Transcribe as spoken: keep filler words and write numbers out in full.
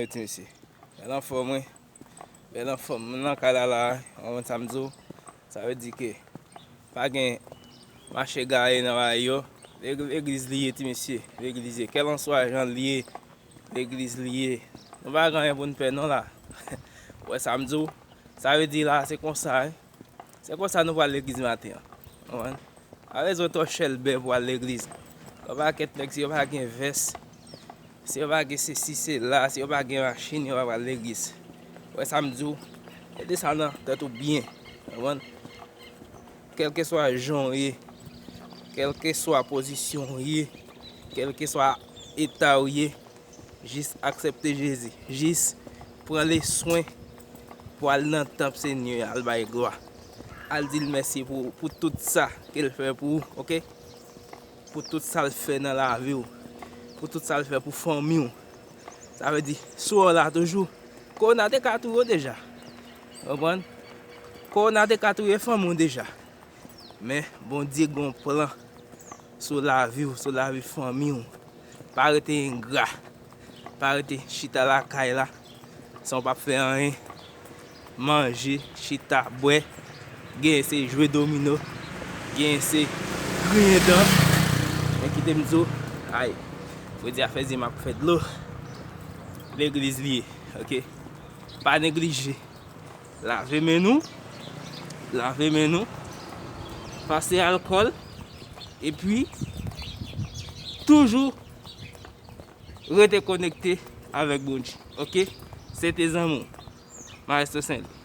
Ti mesye. Bèl anfòm, wi. Bèl anfòm. M nan kay la la, w konprann sa m di w? Sa vle di ke pa gen mache gaye nan bagay yo. Legliz li ye, ti mesye. Legliz ye. Kèlkanswa jan l ye, legliz li ye. Nou pa gen anyen pou n pè non la. Ou wè sa m di w? Sa vle di la, se konsa, wi. Se konsa nou pral legliz maten an. Konprann? Pa bezwen twò chèlbè pou al legliz. Yon pakèt nèg, si yo pa gen vès, si yo pa gen sesi, sela, si yo pa gen machin, yo pa pral legliz. Ou wè sa m di w? Mete sa nan tèt ou byen. Konprann? Kèlkeswa jan w ye, kèlkeswa pozisyon w ye, kèlkeswa eta w ye, jis aksepte Jezi. Jis pran le swen pou al nan tanp Senyè a, al bay glwa. Al di l mèsi pou, pou tout sa ke l fè pou ou, oke? Pou tout sa l fè nan lavi w. Pou tout sa l fè pou fanmi w. Sa vle di, si w la toujou, kowona te ka touye w deja. Konprann? Kowona te ka touye fanmi w deja. Men, Bondye gen yon plan sou lavi w, sou lavi fanmi w. Pa rete engra. Pa rete chita lakay la san w p ap fè anyen. Manje, chita, bwè. Genyen se jwe domino. Genyen se griyen dan. Men kite m di w, ay, fredi a fè zye m ap fè dlo. Legliz li ye, oke? Pa neglije. Lave men nou. Lave men nou. Pase alkòl. Epi, toujou rete konekte avèk Bondye. Oke? Se te zanmi w, Maestro Saint Louis.